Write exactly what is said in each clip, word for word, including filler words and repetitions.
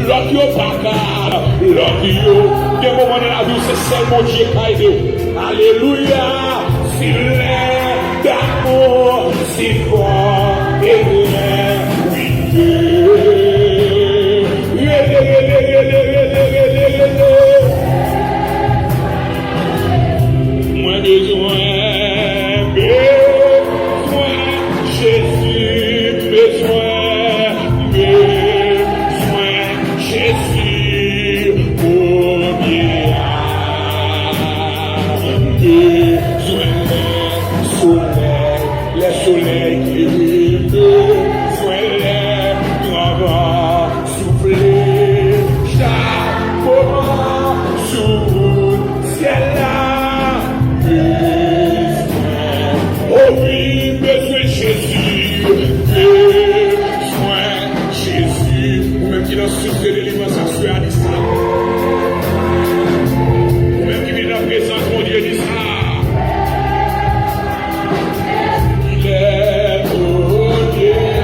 Lòt yo pa ka, lòt yo. Gen moman nan lavi w, se sèl Bondye k ka ede w. Alelouya! Si lè d'amour si fort et bien. Rele, rele, rele, rele, rele, rele. Mwen bezwen, bezwen Jezi, bezwen, bezwen Jezi, kounye a. Bezwen lè solèy, lè solèy klere, bezwen lè gran van soufle chak moman sou wout syèl la. Bezwen, o wi, bezwen Jezi, bezwen Jezi. Ou menm ki nan souf de delivrans aswè a, di sa. Ou menm ki vin nan prezans Bondye, di sa. Lè Bondye a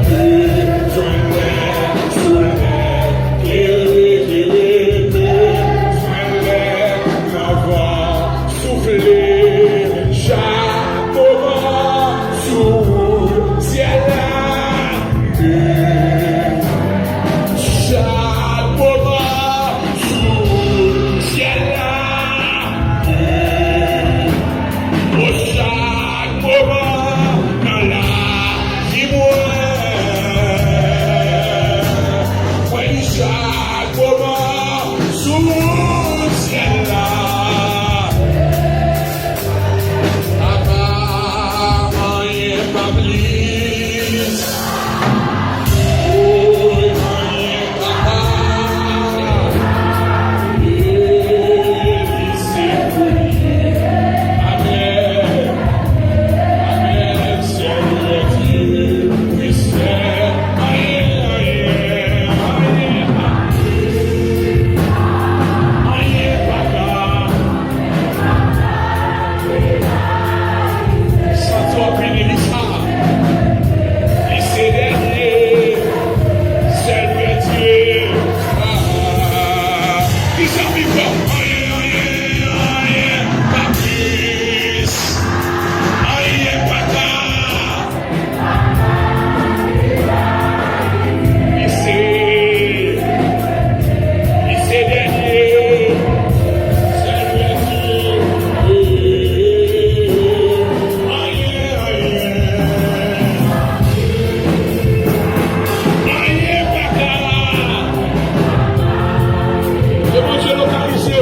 bezwen lè solèy klere, klere, bezwen lè gran van soufle chak moman sou syèl la. Chak moman sou syèl la. O chak moman nan lavi mwen. Mwen di chak moman sou syèl la. Papa, anyen pa plis. Woy, anyen pa ka. Li se pou li. Amèn. Amèn. Sèl Bondye, wi, sèl. Anyen, anyen, anyen pa plis. Anyen pa ka. Santi w ap vini, li sa. Li se dènye. Sèl Bondye. Ah, li sa pi fò. Anyen, anyen, anyen pa plis. Anyen pa ka. Li se, li se dènye. Sèl Bondye. Anyen, anyen. Anyen pa ka. Ke Bondye lokalize w.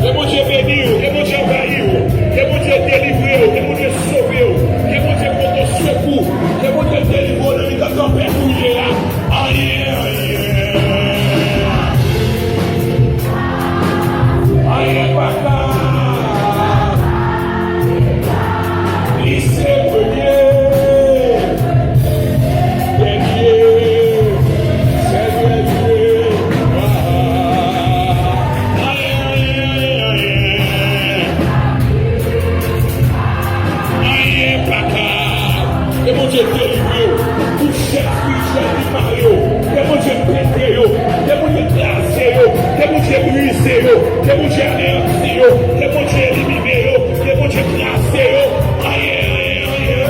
Ke Bondye beni w. Ke Bondye anvayi w. Ke Bondye delivre w. Ke Bondye sove w. Ke Bondye pote w sekou. Ke Bondye delivre w nan mitan tanpèt ou ye a. Anyen, anyen. Anyen pa ka. Li se premye. Dènye. Sèl Bondye. Ah. Anyen, anyen, anyen, anyen. Anyen pa ka. Ke Bondye delivre w. Tout chèn espirityèl ki mare w. Ke Bondye pete yo. Ke Bondye kraze yo. Ke Bondye brize yo. Ke Bondye aneyanti yo. Ke Bondye elimine yo. Ke Bondye kraze yo. Anyen, anyen, anyen.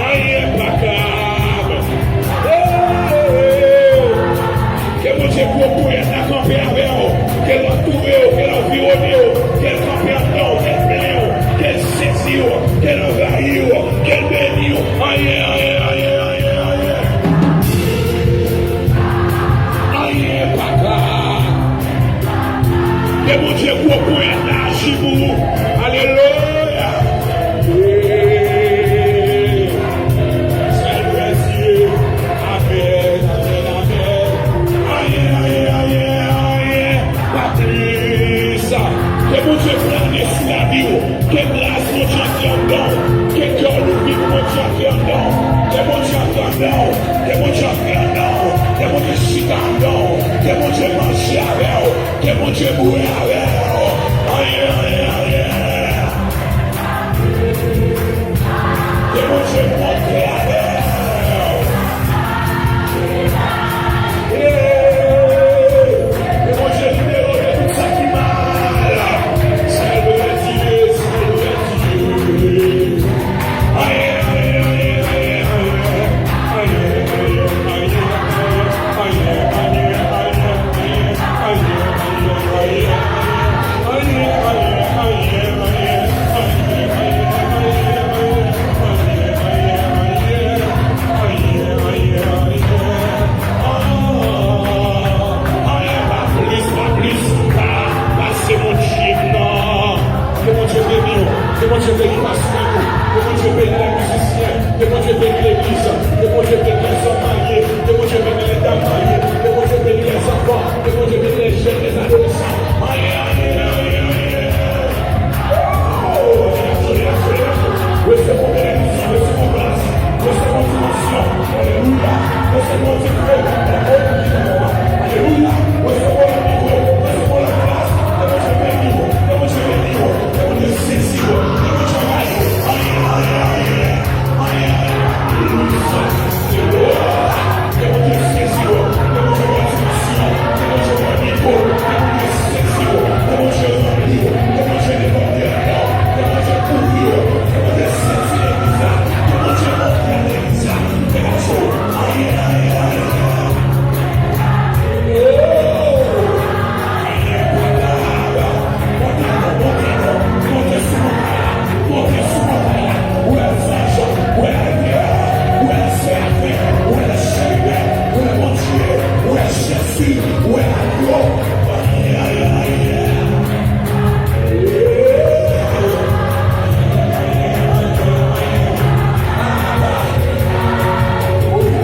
Anyen pa kab. Oh, oh, oh. Ke Bondye gwo ponyèt la kanpe avè w. Ke l antoure w, ke l anviwone w, ke l kanpe anndan w, ke l plen w, ke l sezi w, ke l anvayi w, ke l beni w. Anyen, anyen, anyen, anyen, anyen. Anyen pa ka. Ke Bondye gwo ponyèt la aji pou ou. Alelouya. Sèl Bondye. Amèn, amèn, amèn. Anyen, anyen, anyen, anyen pa plis. Ke Bondye plane sou lavi w. Ke gras Bondye antre anndan w. Ke kè w louvri pou Bondye antre anndan w. Ke Bondye antre anndan w. Ke Bondye antre anndan w. Ke Bondye chita anndan w. Ke Bondye manje avè w. Ke Bondye boure avè w. Anyen, anyen, anyen. Ke Bondye Anyen pa plis, pa plis, pa, pase Bondye m nan. Ke Bondye beni w, ke Bondye beni pastè nou, ke Bondye beni lè mizisyen, ke Bondye beni legliz, ke Bondye beni lèzòm marye, ke Bondye beni lèdam marye, ke Bondye beni lèzanfan, ke Bondye beni lèjèn, lèzadolesan. Anyen, anyen, anyen, anyen. Resevwa benediksyon, resevwa gras, resevwa dimansyon. Alelouya. Resevwa dikre. Alelouya. Resevwa lanmou, resevwa lagras. Ke Bondye beni w, ke Bondye beni w, ke Bondye sezi w, ke Bondye rayi w. Anyen, anyen, anyen, anyen. Alelouya. Ke Bondye sezi w, ke Bondye ba w dimansyon, ke Bondye ba w nivo, ke Bondye sezi w, ke Bondye ranpli w, ke Bondye debòde ladan w, ke Bondye kouvri w, ke Bondye sezi legliz la, ke Bondye monte legliz la, ke Bondye, aye, aye, aye, aye. Oh!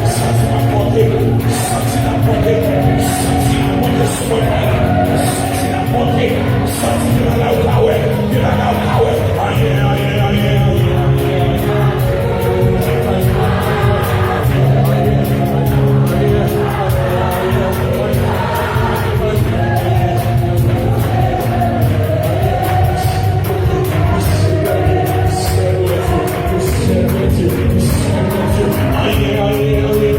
Santi l ap monte, santi l ap monte sou mwen la. Santi l ap monte, santi l ap monte. Anyen, anyen, anyen, anyen. Anyen, anyen, anyen.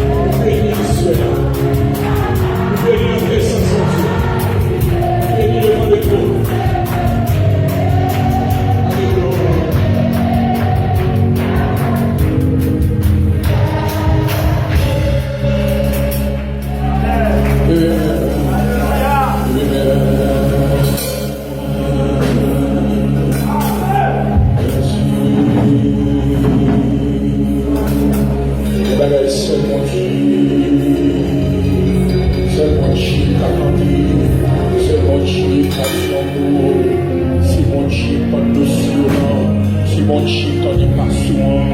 Ou beni aswè a. Ou beni an prezans Bondye. Ou beni devan de twòn. Alelouya. Amen. Amen. Gen bagay sèl Bondye, sèl Bondye ka tande, sèl Bondye ka di yon mo. Se Bondye k pran dosye w lan, se Bondye k tande pas ou an.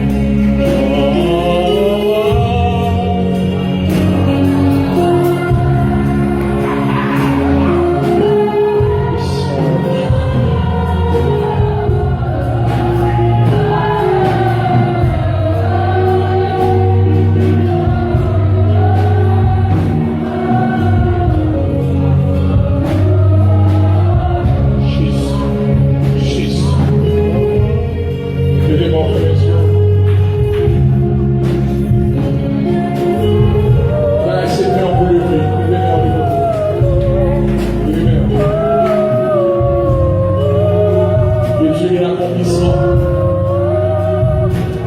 Jezi, Jezi. Leve men w, fè mèsi. Bagay se men w pou leve. Leve men w, leve men w. Que Dieu est l'accomplissement.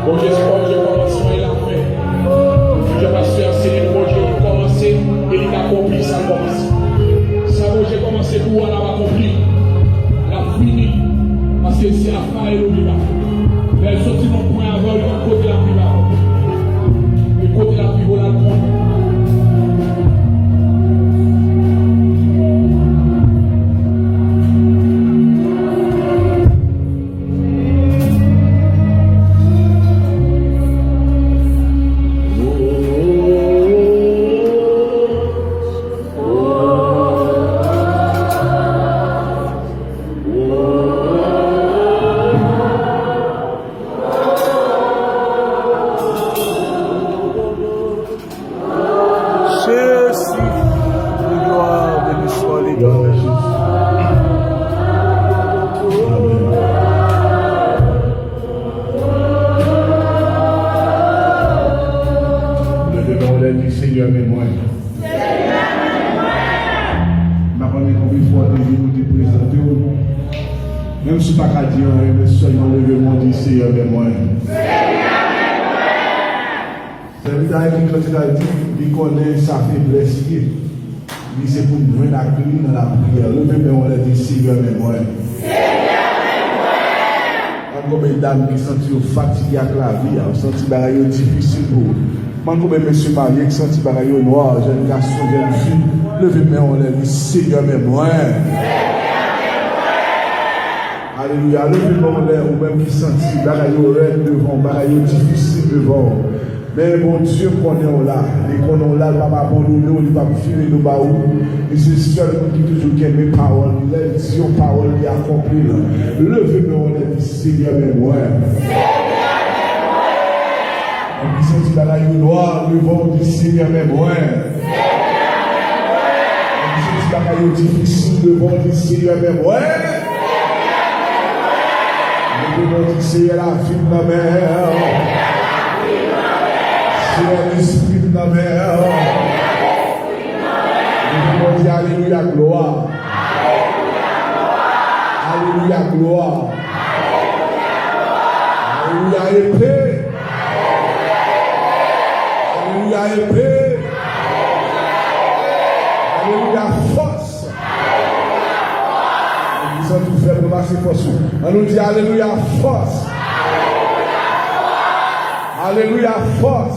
Bondye se Bondye kòmansman e lafen. Jan pastè a anseye nou, Bondye li kòmanse e li ka akonpli sa l kòmanse. Sa Bondye kòmanse pou ou a, l ap akonpli. L ap fini. Paske se Alfa e Lomega. Lè l soti nan pwen avè w, li p ap kote l ap rive avè w. E kote l ap rive w la, l konnen. Pa ka di anyen, men sèlman leve men w, di, Seyè, men mwen. Sèvitè a ekri kantik la, li di, li konnen sa feblès li ye. Li se pou n jwenn ak li nan lapriyè. Leve men w anlè, di, Seyè, men mwen. Ann, konbyen dam ki santi yo fatige ak lavi a, yo santi bagay yo difisil pou yo. Mande konbyen mesye marye ki santi bagay yo nwa, jèn gason, jèn fi, leve men w anlè, di, Seyè, men mwen. Alelouya. Leve men w anlè, ou menm ki santi bagay yo rèd devan w, bagay yo difisil devan w. Men Bondye konnen w la. Li konnen w la, li p ap abandone w, li p ap vire do ba ou. Li se sèl moun ki toujou kenbe pawòl li. Lè l di yon pawòl, li akonpli l. Leve men w anlè, di, Seyè, men mwen. Ou ki santi bagay yo nwa devan w, di, Seyè, men mwen. Ou ki santi bagay yo difisil devan w, di, Seyè, men mwen. Leve men w, di, Seyè, lavi m nan men w. Seyè, lespri m nan men w. Leve men w, di, alelouya, glwa. Alelouya, glwa. Alelouya, epe. Alelouya, epe. Alelouya, fòs. Ou santi w fèb, pase fòs ou. Ann nou di, alelouya, fòs. Alelouya, fòs.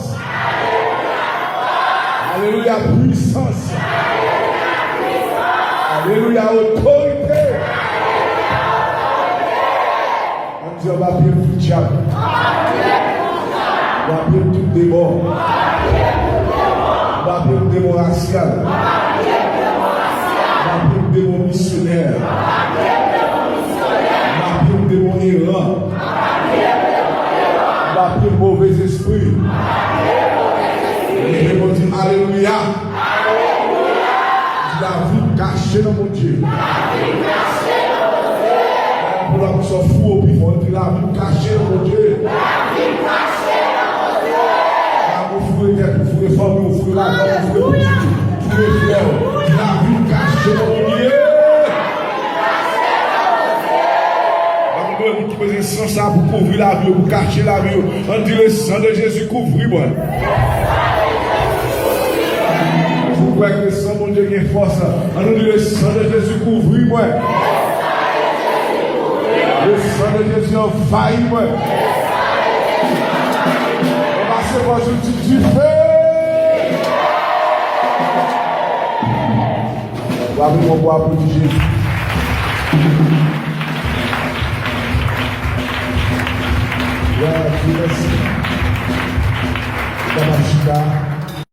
Alelouya, pwisans. Alelouya, otorite. Ann di, anba pye m tout dyab. Anba pye m tout demon. Anba pye m demon rasyal. Anba pye m demon misyonè. Anba pye m demon eran. Anba pye m move zespri. Leve men w di, alelouya. Di, lavi m kache nan Bondye. Pou l ap sòt fou o pi fò, di, lavi m kache nan Bondye. Lavi w foure tèt ou, foure fanmi w, foure lajan w, foure pitit ou, foure frè w. Di, lavi m kache nan Bondye. Lavi w ki bezwen san sa pou kouvri lavi w, pou kache lavi w. Ann di, le sang de Jésus, kouvri mwen. Si w kwè ke san Bondye gen fòs, ann nou di, le sang de Jésus, kouvri mwen. Le sang de Jésus, anvayi mwen. Ann pase fòs ou di, dife. Bwa pou mwen, bwa pou Jezi. Bondye mèsi.